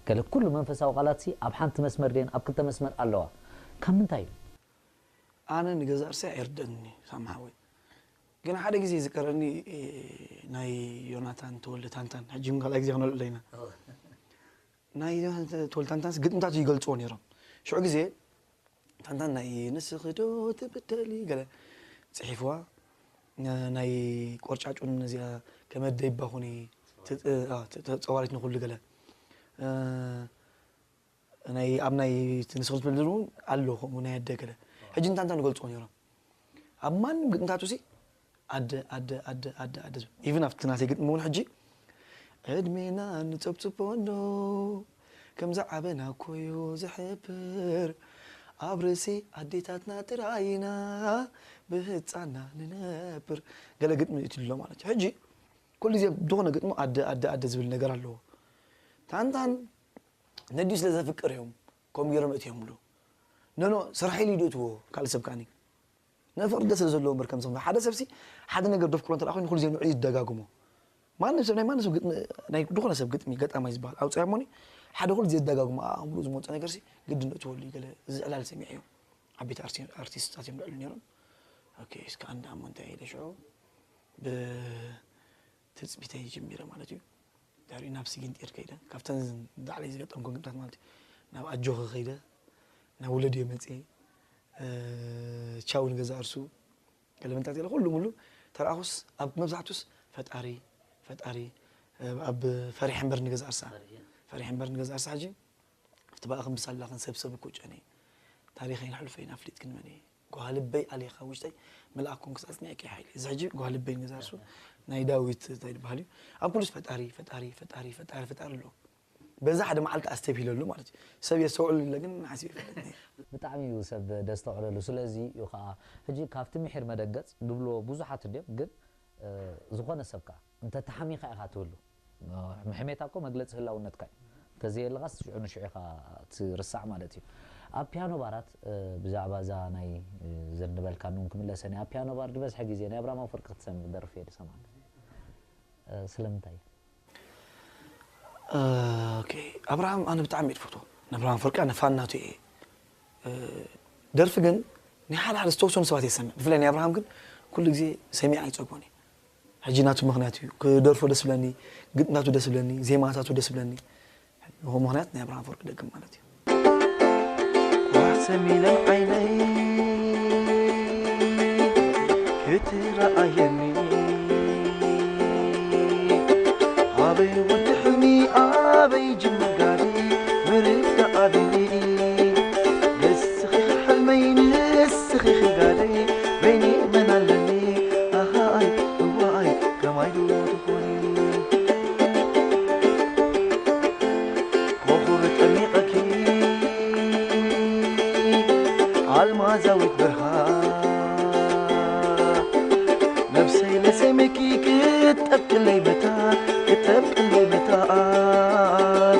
ገለ ኩሉ መንፈሳዊ ቃላት ሲ ኣብ ሓንቲ መስመር ደን ኣብ ክልተ መስመር ኣለዋ ካብ ምንታይ እዩ? ኣነ ንገዛእ ርእሰይ ኣይርደኒ ሳሚ ሓወይ። ግን ሓደ ግዜ ዝቀረኒ ናይ ዮናታን ተወልደ ታንታን ሕጂ እውን ካልኣይ ግዜ ክነልዕሎ ኢና። ናይ ዮናታን ተወልደ ታንታንስ ግጥምታቱ ይገልፅዎ ነይሮም። ሽዑ ግዜ ታንታን ናይ ንስኺ ዶ ትብደሊ ገለ ፅሒፍዋ ናይ ቆርጫጩን እዚኣ ከመደይባ ኮኒ ተፀዋሪት ንኩሉ ገለ ናይ ኣብ ናይ ትንስኽል ትብል እውን ኣሎ ከምኡ ናይ ኣደ ገለ ሕጂ እንታ እንታ ንገልፅዎ ነይሮም ኣብ ማንም ግጥምታቱ ሲ ኣደ ኣደ ኣደ ኣደ ኣደ ዝብል ኢቭን ኣብቲ ናተይ ግጥሚ እውን ሕጂ ዕድሜና ንፀብፅቦ እንዶ ከም ዝዓበና ኮዩ ዝሕብር ኣብ ርእሲ ኣዴታትና ጥራይና ብህፃና ንነብር ገለ ግጥሚ እቲ ኣሎ ማለት እዩ ሕጂ ኩሉ ግዜ ዝኾነ ግጥሙ ኣደ ኣደ ኣደ ዝብል ነገር ኣለዎ ታንታን ነዲኡ ስለ ዘፍቅር እዮም ከምኡ ገይሮም እትዮምሉ። ኖኖ ስራሕ ኢሉ ይድእትዎ ካልእ ሰብ ከኣኒ ነፍቕሪ ደስ ስለ ዘለዎ እምበር ከም ሰብ ሓደ ሰብሲ ሓደ ነገር ደፍቅሮ እንተ ኮይኑ ኩሉ ግዜ ንዑ ይደጋግሞ ማንም ሰብ ናይ ማንም ሰብ ግጥሚ ናይ ዝኾነ ሰብ ግጥሚ ገጣማይ ዝበሃል ኣውፅያ እሞኒ ሓደ ኩሉ ግዜ ዝደጋግሞ ኣእምሩ ዝመፁ ነገር ሲ ግድን እትወሉ ገለ እዚ ዕላል ሰሚዐ እዩ ዓበይቲ ኣርቲስታት እዮም ልዕሉ ነይሮም እስከ ኣንድ ኣሞ እንታይ ኢለ ሽዑ ትፅቢተይ ጀሚረ ማለት እዩ። ድሕሪኡ ናብ ስጊንጢር ከይደ ካብተን ዳዕለይ ዝገጠምኩ ግጥምታት ማለት እዩ። ናብ ኣጆኸ ከይደ ናብ ውለድዮ መፅየ ቻው ንገዛ እርሱ ገለመንታት ገለ ኩሉ ሙሉ ተረኣኹስ ኣብ መብዛሕቱስ ፈጣሪ ፈጣሪ ኣብ ፈሪሐ እምበር ንገዛ እርሳ ፈሪሐ እምበር ንገዛ እርሳ ሕጂ ኣብቲ ባእኽን ብሳላኽን ሰብ ሰብ እኮ ጨነ ታሪኸይን ሕሉፈይን ኣፍሊጥክን መን እየ ጓልበይ ኣሌኻ ውሽጠይ መልኣክ ኮንክስ ኣጽኒዕኪ ሓይሊ እዚ ሕጂ ጓልበይ ንገዛ እርሱ ናይ ዳዊት እንታይ ዝበሃል እዩ ኣብ ኩሉስ ፈጣሪ ፈጣሪ ፈጣሪ ፈጣሪ ፈጣሪ ኣሎ በዛ ሓደ መዓልቲ ኣስተብሂለሉ ማለት እዩ ሰብ የስተውዕሉ ኢለ ግን ሓሲብ ይፈልጥ ብጣዕሚ እዩ ሰብ ደስተውዕለሉ ስለዚ እዩ ከዓ ሕጂ ካብቲ ምሒር መደገፅ ድብሎ ብዙሓት እንዲዮም ግን ዝኾነ ሰብ ከዓ እንተ ተሓሚኻ ኢኻ ትህሉ። ሕሜታ እኮ መግለፂ ህላውነትካ እዩ። እንተዘየለኻስ ሽዑ ንሽዑ ኢኻ ትርሳዕ ማለት እዩ። ኣብ ፒያኖ ባራት ብዛዕባ እዛ ናይ ዘንበልካኒ እውን ክምለሰኒ ኣብ ፒያኖ ባር ዝበዝሐ ግዜ ናይ ኣብርሃም ኣፈወርቂ ክትሰምዕ ደርፊ እየ ዝሰምዓሉ። ስለምንታይ? ኦኬ ኣብርሃም ኣነ ብጣዕሚ እየ ዝፈትዎ ንኣብርሃም ኣፈወርቂ ኣነ ፋን ናቱ እየ ደርፊ ግን ናይ ሓደ ሓደ ዝተወሰኑ ሰባት እየ ዝሰምዕ ብፍላይ ናይ ኣብርሃም ግን ኩሉ ግዜ ሰሚዐ ኣይፀግቦን እየ ሕጂ ናቱ ምኽንያት እዩ ክደርፎ ደስ ብለኒ ግጥምታቱ ደስ ብለኒ ዜማታቱ ደስ ብለኒ ንሆ ምኽንያት ናይ ኣብርሃም ኣፈወርቂ ደግም ማለት እዩ ኳሕ ሰሚለን ዓይነይ ክትረኣየኒ ኣበይ ወዲ ሕልሚ ኣበይ ጅምር ጋሪ ምርዳእ ኣበኒ ንስኺ ሕልመይ ንስኺ ጋደይ በይኒ መን ኣለኒ ኣሃይ እዋይ ከማይ ዶ ትኾኒ ኮኾብ ጠሚቐኪ ኣልማዛዊት ብርሃን ነብሰይ ለሰመኪ ክትጠብቅለይ መታን ክትጠብቅለይ መታን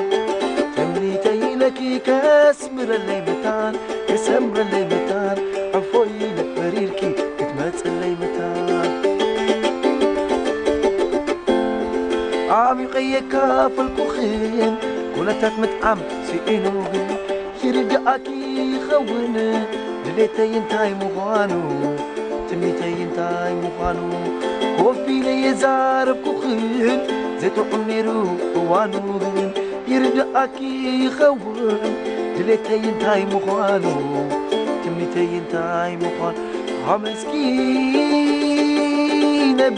ትምኒተይ ኢለኪ ከስምረለይ መታን ክሰምረለይ መታን ዕፎይ ኢለ በሪርኪ ክትመፅለይ መታን ዓሚቐ የካፈልኩኽን ኩነታት ምጥዓም ስኢኑ ግን ይርድኣኪ ይኸውን ድሌተይ እንታይ ምዃኑ ትምኒተይ እንታይ ምዃኑ ኮፍ ኢለ የዛረብኩኽን ዘይጥዑም ነይሩ እዋኑ ግን ይርድኣኪ ይኸውን ድሌተይ እንታይ ምዃኑ ትምኒተይ እንታይ ምዃኑ ኣመስኪነ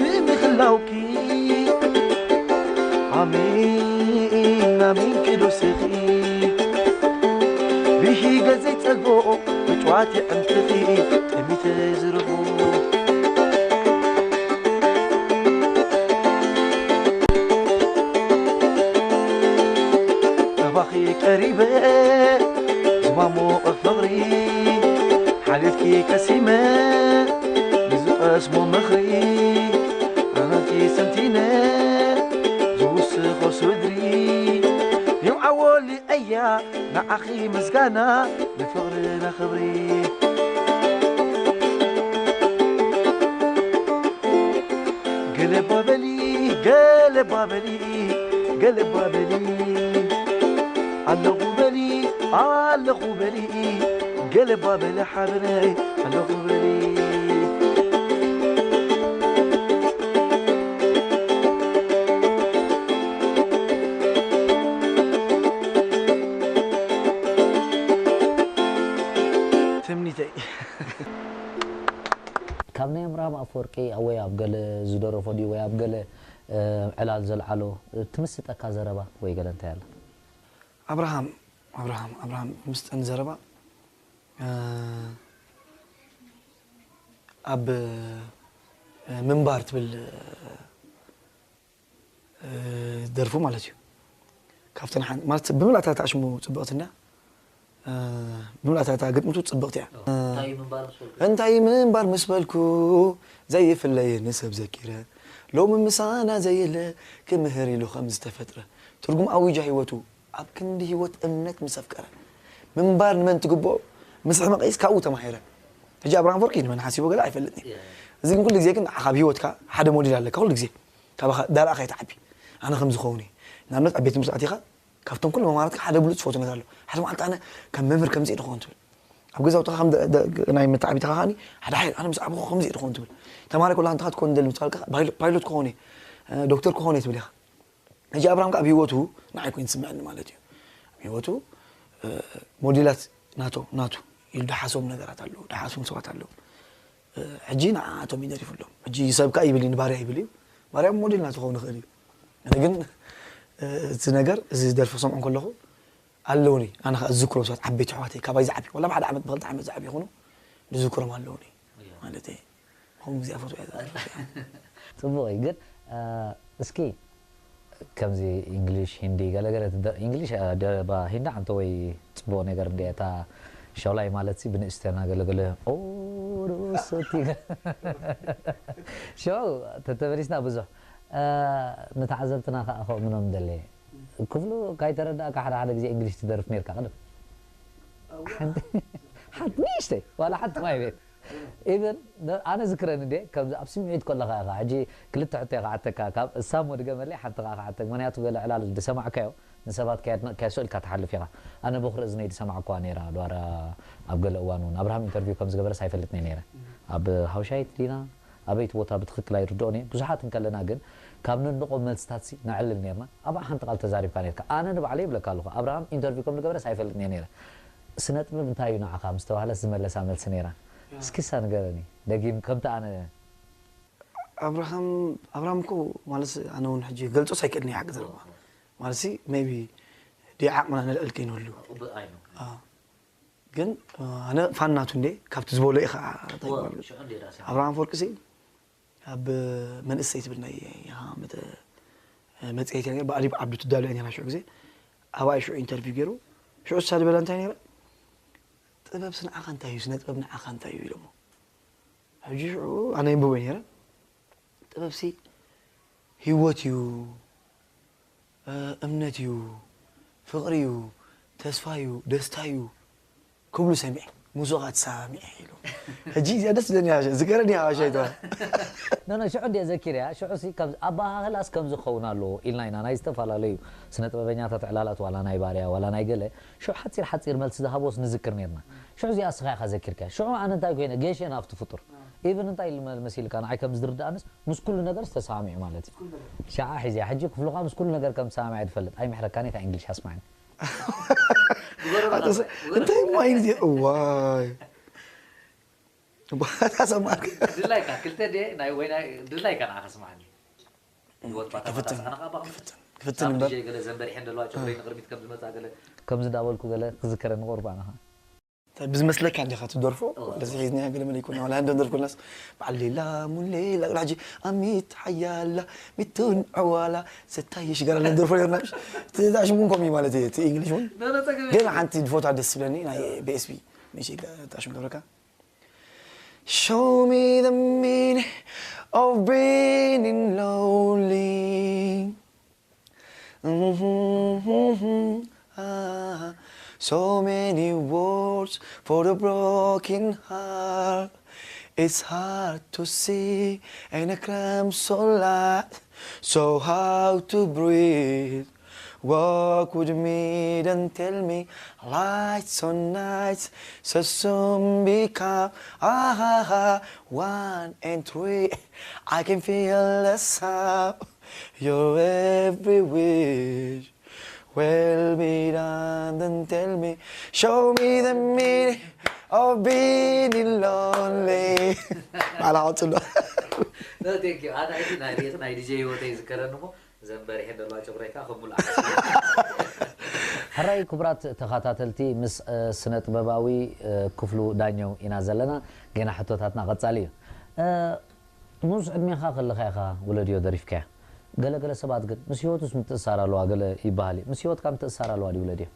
ብምኽላውኪ ኣሜን ኣሜን ቅዱስኺ ብሂገ ዘይጸግቦ ምጭዋት የዕንትኺ ጠሚተ ዝርቦ እባኺ ቀሪበ ዝማሞቐ ፍቕሪ ሓልፍኪ ቀሲመ ንዝቐስሞ ምኽሪ ኣመልኪ ሰምቲነ ዝውስኾ ስድሪ ይምዓወሊ እያ ንዓኺ ምስጋና ንፍቕርና ክብሪ ገለ ባበሊ፣ ገለ ባበሊ፣ ገለ ባበሊ፣ ኣለኹ በሊ፣ ኣለኹ በሊ፣ ገለ ባበሊ ሓበረይ፣ ኣለኹ በሊ። ትምኒተይ። ካብ ናይ ኣብርሃም ኣፈወርቂ ወይ ኣብ ገለ ዝደረፎ ድዩ ወይ ኣብ ገለ፣ እ፣ ዕላል ዘልዓሎ፣ እ፣ ትምስጠካ ዘረባ ወይ ገለ እንታይ ኣላ? ኣብርሃም፣ ኣብርሃም፣ ኣብርሃም ምስጠን ዘረባ፣ እ፣ ኣብ፣ እ፣ ምንባር ትብል፣ እ፣ እ፣ ደርፉ ማለት እዩ። ካብተን ሓን-፣ ማለት ብምልኣታ እታ ሽሙ ጽብቕቲ እንድያ። እ፣ ብምልኣታ እታ ግጥምቱ ጽብቕቲ እያ። እንታይ እዩ ምንባር ምስ በልኩ? እንታይ ምንባር ምስ በልኩ? ዘይፍለየኒ ሰብ ዘኪረ። ሎሚ ምሳና ዘየለ ክምህር ኢሉ ከም ዝተፈጥረ። ትርጉም ኣዊጃ ህይወቱ ኣብ ክንዲ ህይወት እምነት ምስ ኣፍቀረ። ምንባር ንመን ትግብኦ? ምስ ሕመቐይስ ካብኡ ተማሂረ። ሕጂ ኣብርሃም ኣፈወርቂ ንመን ሓሲቡ ገለ ኣይፈልጥን እዩ። እዚ ግን ኩሉ ግዜ ግን ንዓኻ ኣብ ህይወትካ ሓደ ሞዴል ኣለካ ኩሉ ግዜ። ካባኻ ዳርኣ ከይትዓቢ። ኣነ ከምዚ ክኸውን እየ። ንኣብነት ኣብ ቤት ትምህርቲ ኣቲኻ ካብቶም ኩሉ መማራትካ ሓደ ብሉጽ ትፈትዎ ነገር ኣሎ። ሓደ መዓልቲ ኣነ ከም መምህር ከምዚ እየ ድኸውን ትብል። ኣብ ገዛውትኻ ከም ደ-፣ ደ-፣ ናይ መተዓቢትኻ ከኣኒ ሓደ ሓይል ኣነ ምስ ዓበኹ ከምዚ እየ ድኸውን ትብል። ተማሃራይ ኮለኻ እንታይ ክትኮን ትደሊ ምስ ተባልካ ፓይሎ-፣ ፓይሎት ክኸውን እየ፣ እ፣ ዶክተር ክኸውን እየ ትብል ኢኻ። ሕጂ ኣብርሃም ከኣ ኣብ ህይወቱ ንዓይ ኮይኑ ዝስምዐኒ ማለት እዩ። ኣብ ህይወቱ፣ እ፣ ሞዴላት ናቶ-፣ ናቱ ኢሉ ድሓሶም ነገራት ኣለዉ፣ ድሓሶም ሰባት ኣለዉ። እ፣ ሕጂ ንዓኣቶም እዩ ደሪፉሎም። ሕጂ ሰብ ከኣ ይብል እዩ፣ ንባርያ ይብል እዩ። ባርያ ሞዴል ናቱ ክኸውን ይኽእል እዩ። ኣነ ግን፣ እ፣ እዚ ነገር፣ እዚ ደርፊ ክሰምዖ ከለኹ ኣለዉኒ። ኣነ ከኣ ዝዝክሮም ሰባት ዓበይቲ ኣሕዋተይ፣ ካባይ ዝዓብዩ፣ ዋላ ብሓደ ዓመት፣ ብኽልተ ዓመት ዝዓብዩ ይኹኑ፣ ዝዝክሮም ኣለዉኒ። እያ። ማለተይ፣ ከምኡ ግዜ ኣፈትዋ እያ። ጽቡቕ እዩ፣ ግን፣ እ፣ እስኪ ከምዚ ኢንግሊሽ፣ ሂንዲ፣ ገለገለ ትደ-፣ ኢንግሊሽ፣ እ፣ ደባ ሂንዲ ዓንተ ወይ ጽቡቕ ነገር እንድያ። እታ ሸውላይ ማለት ሲ ብንእሽተና ገለገለ፣ ኦ፣ ዶ፣ ሰቲ ገ-፣ ሸው ተተመሊስና ብዙሕ፣ እ፣ ንተዓዘብትና ከኣ ከምኡ ምኖም ደለ። ክፍሉ ካይተረዳእካ ሓደ ሓደ ግዜ እንግሊሽ ትደርፍ ነርካ ቅድም። ሓንቲ፣ ሓንቲ ንእሽተይ፣ ዋላ ሓንቲ ማይ ቤት። ኢቨን ነ-፣ ኣነ ዝክረኒ እንዴ፣ ከምዚ ኣብ ስምዒት ከለኻ ኢኻ። ሕጂ ክልተ ሕቶ ኢኻ ዓተካ፣ ካብ እሳም ወዲ ገመለይ ሓንቲ ኸኣ ክዓተክ። ምኽንያቱ ገለ ዕላል ዝሰማዕካዮ፣ ንሰባት ከየድነቕካዮ ስቕ ኢልካ ትሓልፍ ኢኻ። ኣነ በኹሪ እዝነይ ዝሰማዕኳ ነይራ፣ ዷራ ኣብ ገለ እዋን እውን። ኣብርሃም ኢንተርቪው ከም ዝገበረስ ኣይፈልጥን እየ ነይረ። ኣብ ሃውሻይት ዲና፣ ኣበይቲ ቦታ ብትኽክል ኣይርድኦን እየ። ብዙሓት እንከለና ግን፣ ካብ ነድንቖም መልስታትሲ ነዕልል ነይርና። ኣብኣ ሓንቲ ቃል ተዛሪብካ ነይርካ። ኣነ ንባዕለይ ይብለካ ኣለኹ፣ ኣብርሃም ኢንተርቪው ከም ዝገበረስ ኣይፈልጥን እየ ነይረ። ስነ ጥበብ እንታይ እዩ ንዓኻ ምስ ተባህለት ዝመለሳ መልሲ ነይራ። ያ። እስኪ እሳ ንገረኒ፣ ደጊም ከምቲ ኣነ ኣብርሃም፣ ኣብርሃም እኮ ማለት ኣነ እውን ሕጂ ገልጾስ ኣይክእልን እየ ሓቂ ዘረባ። ማለት ሲ ሜቢ ድዓቕምና ነልዕል ከይንህሉ። ቅቡል ኣይኑ። ኣዎ። ግን፣ ኣነ ፋን ናቱ እንዴ፣ ካብቲ ዝበሎ ኢኻ እንታይ ወ-፣ ይባሉ? ሽዑ እንዴ ዳስ ኣብርሃም ኣፈወርቂ ሲ ኣብ መንእሰይ ትብል ናይ፣ ያ፣ መተ-፣ መጽሔት እያ ነይራ፣ ብኣሊብ ዓብዱ ትዳሎ እያ ነይራ ሽዑ ግዜ። ኣብኣ እዩ ሽዑ ኢንተርቪው ገይሩ። ሽዑ እሳ ዝበላ እንታይ ነይራ? "ጥበብ ንዓኻ እንታይ እዩ? ስነ ጥበብ ንዓኻ እንታይ እዩ?" ኢሎሞ። ሕጂ ሽዑ ኣነ የንብቦ ነይረ። ጥበብሲ ህይወት እዩ፣ እ፣ እምነት እዩ፣ ፍቕሪ እዩ፣ ተስፋ እዩ፣ ደስታ እዩ ክብሉ ሰሚዐ። ምስኡ ኸኣ ተሰማሚዐ ኢሉ። ሕጂ እዚኣ ደስ ዝለኒ ሓበሻ፣ ዝገረኒ ሓበሻ ይተዋ። ኖ፣ ኖ፣ ሽዑ እንድየ ዘኪረያ። ሽዑ ሲ ከም ኣበሃህላስ ከምዚ ክኸውን ኣለዎ ኢልና ኢና። ናይ ዝተፈላለዩ ስነ ጥበበኛታት ዕላላት፣ ዋላ ናይ ባርያ፣ ዋላ ናይ ገለ፣ ሽዑ ሓጺር ሓጺር መልሲ ዝሃቦስ ንዝክር ነይርና። ሽዑ እዚኣ እስኻ ኢኻ ዘኪርካያ። ሽዑ ኣነ እንታይ ኮይነ? ጌሸ ናብቲ ፍጡር። ኢቭን እንታይ ኢሉ መሲልካ? ንዓይ ከም ዝርድኣንስ ምስ ኩሉ ነገርስ ተሰማሚዑ ማለት እዩ። ሸዓ ሒዝያ። ሕጂ ክፍሉኻ ምስ ኩሉ ነገር ከም ዝሰማማዕ እየ ዝፈልጥ። ኣይምሕረካን እየ፣ እታ እንግሊሽ ኣስማዕኒ። ኣታ ሰ-፣ እንታይ እሞ ኣይን ዜ-፣ እዋይ። እታ ሰማዕካ። ድላይካ ክልተ ድየ ናይ ወይ ናይ ድላይካ ንዓኻ ስማዕኒ። ህይወት ባታ ባታ ክፍትን፣ ኣነ ኻባ ክፍትን፣ ክፍትን ጻም እምበር። ድጀ ገለ ዘንበሪሐን ዘለዋ ጨጉረይ ንቕድሚት ከም ዝመጻ ገለ። ከምዚ እንዳበልኩ ገለ ክዝከረኒ ቁርብ ኣነ ኸኣ። እንታይ ብዝመስለካ እንዲኻ ትደርፎ? እወ። እንደዚ ሒዝናያ ገለ መለ ይኮና፣ ዋላ እንደ ደርኮናስ በዓል ሌላ፣ ሙን ሌላ፣ ቅድሚ ሕጂ ኣሚት ሓያላ፣ ሚቱን ዕዋላ፣ ሰታይ ሽጋራ እንደርፎ ነርና። እቲ ዳሽሙን ኮሚ ማለት እዩ፣ እቲ ኢንግሊሽ እውን። ኖ፣ ኖ፣ ጸገም ግን የለን። ሓንቲ ድፎታ ደስ ትብለኒ፣ ናይ ቢ ኤስ ቢ፣ መቼ ጋ-፣ ዳሽሙን ገብረካ። Show me the meaning of being lonely. Ah, so many words for the broken heart. It's hard to see in a crimson light. So how to breathe? Walk with me, then tell me. Lights on nights, so soon become. Ah, ha, ha. One and three. I can feel the sound. You're everywhere. Well, be done, then tell me. Show me the meaning of being lonely. ባላ ኣውፅሎ። ቴንኪዩ ኣታ እቲ ናይ ሬት ናይ ዲጀ ህይወተይ ይዝከረኒ እሞ ዘንበሪ ሕደላ ጨጉረይ ከዓ ከምሉ ሕራይ ክቡራት ተኸታተልቲ ምስ ስነ ጥበባዊ ክፍሉ ዳኘው ኢና ዘለና። ገና ሕቶታትና ቀጻሊ እዩ። ሙዝ ዕድሜኻ ከለኻ ኢኻ ውለድዮ ደሪፍካያ። ገለገለ ሰባት ግን ምስ ህይወቱስ ምትእሳር ኣለዋ ገለ ይበሃል እዩ። ምስ ህይወትካ ምትእሳር ኣለዋ ድዩ ውለድዮ?